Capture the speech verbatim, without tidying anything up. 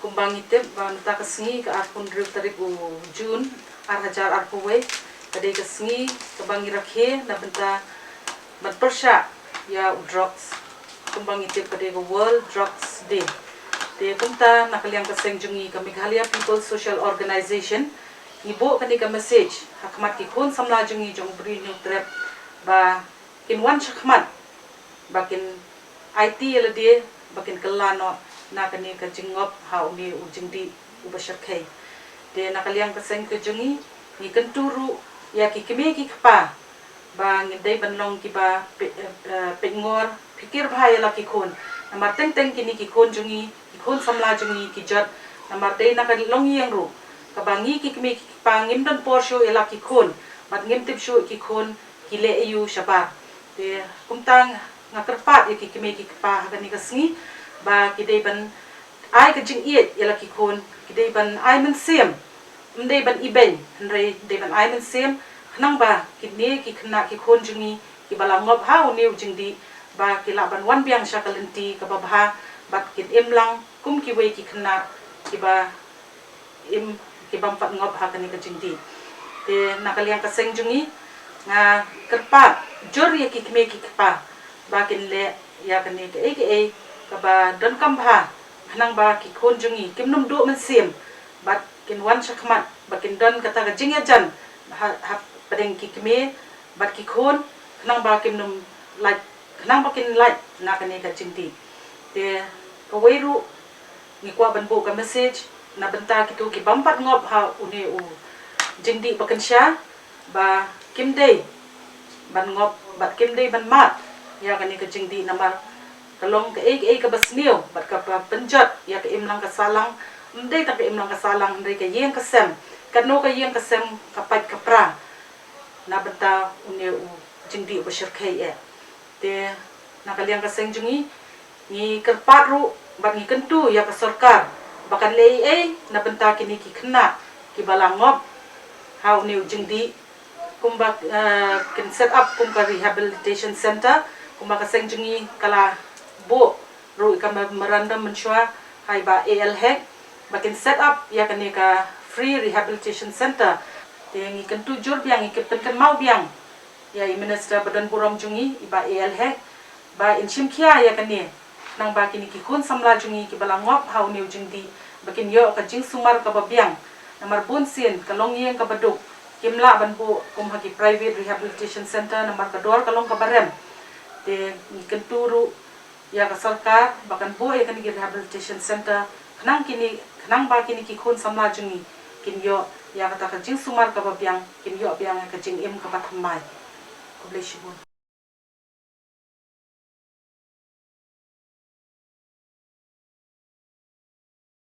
Kumba ngi tip ba mynta ka sngi ka arphew hynriew tarik u June, ar hajar arphew wei, ka dei ka sngi kaba ngi rakhe na bynta ban pyrshah ïa u drugs. Kumba ngi tip ka dei ka World Drugs Day. Te kumta na ka liang ka seng jong ngi ka Meghalaya People's Social Organization, ngi buh kane ka message ha khmat ki khun samla jong ngi jong u Bri Hynñiewtrep ba kin wan shakhmat, ba kin aiti ïa lade, ba kin kylla noh na kane ka jingngop ha une u jingdih uba shyrkhei. Te na ka liang ka seng ka jong ngi, ngi kyntu ruh ïa ki kmie ki kpa ba ngin dei ban long kiba pe-, eh, eh, peit ngor, phikir bha ïa la ki khun. Namar teng teng kine ki khun jong ngi, ki khun samla jong ngi ki jot, namar dei na ka longïing ruh kaba ngi ki kmie ki kpa ngim don por shuh ïa la ki khun, bad ngim tip shuh ki khun ki leh aiu shabar. Te kumta nga kyrpad ïa ki kmie ki kpa ha kane ka sngi ba ki dei ban ai ka jingïeit ïa la ki khun, ki dei ban ai mynsiem, ym dei ban ibeiñ, hynrei dei ban ai mynsiem, khnang ba kine ki khynnah ki khun jong ngi kiba la ngop ha une u jingdih, ba ki lah ban wan biang sha ka lynti kaba bha, bad kin im lang kum kiwei ki khynnah kiba im, kibym pat ngop ha kane ka jingdih. Te na ka liang ka seng jong ngi, nga kyrpad jur ïa ki kmie ki kpa ba kin leh ïa kane kaei kaei kaba donkam bha, khnang ba ki khun jong ngi kim nym duh mynsiem, bad kin wan shakhmat, ba kin don kata ka jingïajan ha, hapdeng ki kmie bad ki khun, khnang ba kim nym lait, khnang ba kin lait na kane ka jingdih. Te kawei ruh, ngi kwah ban buh ka message na bynta kito kibym pat ngop ha une u jingdih ba kynsha, ba kim dei ban ngop bad kim dei ban mad ïa kane ka jingdih, namar ka long kaei kaei kaba sniew bad kaba pynjot ïa ka imlang ka sahlang. Ym dei tang ka imlang ka sahlang, hynrei ka ïing ka sem, katno ka ïing ka sem ka pait ka pra na bynta une u jingdih uba shyrkhei eh. Te na ka liang ka seng jong ngi, ngi kyrpad ruh bad ngi kyntu ïa ka sorkar ba kan leh ei ei na bynta kine ki khynnah kiba la ngop ha une u jingdih, kumba, eh, kin set up kum ka rehabilitation center, kumba ka seng jong ngi ka la buh ruh ïa ka memorandum mynshuwa ha i Bah A L Hek ba kin set up ïa kane ka free rehabilitation center. Te ngi kyntu jur biang, ngi pynkynmaw biang ïa i Minister ba don burom jong ngi, i Bah A L Hek, ba in shim khia ïa kane, khnang ba kine ki khun samla jong ngi kiba la ngop ha une u jingdih ba kin ïoh ka jingsumar kaba biang. Namar bun sien ka longïing kaba duk, kim lah ban buh kum ha ki private rehabilitation center namar ka dor ka long kaba rem. Te ngi kyntu ruh ïa ka sorkar ba kan buh ïa kane ki rehabilitation center, khnang kine, khnang ba kine ki khun samla jong ngi kin ïoh ïa kata ka jingsumar kaba biang, kin ïoh biang ïa ka jingim kaba thymmai. Khublei shibun.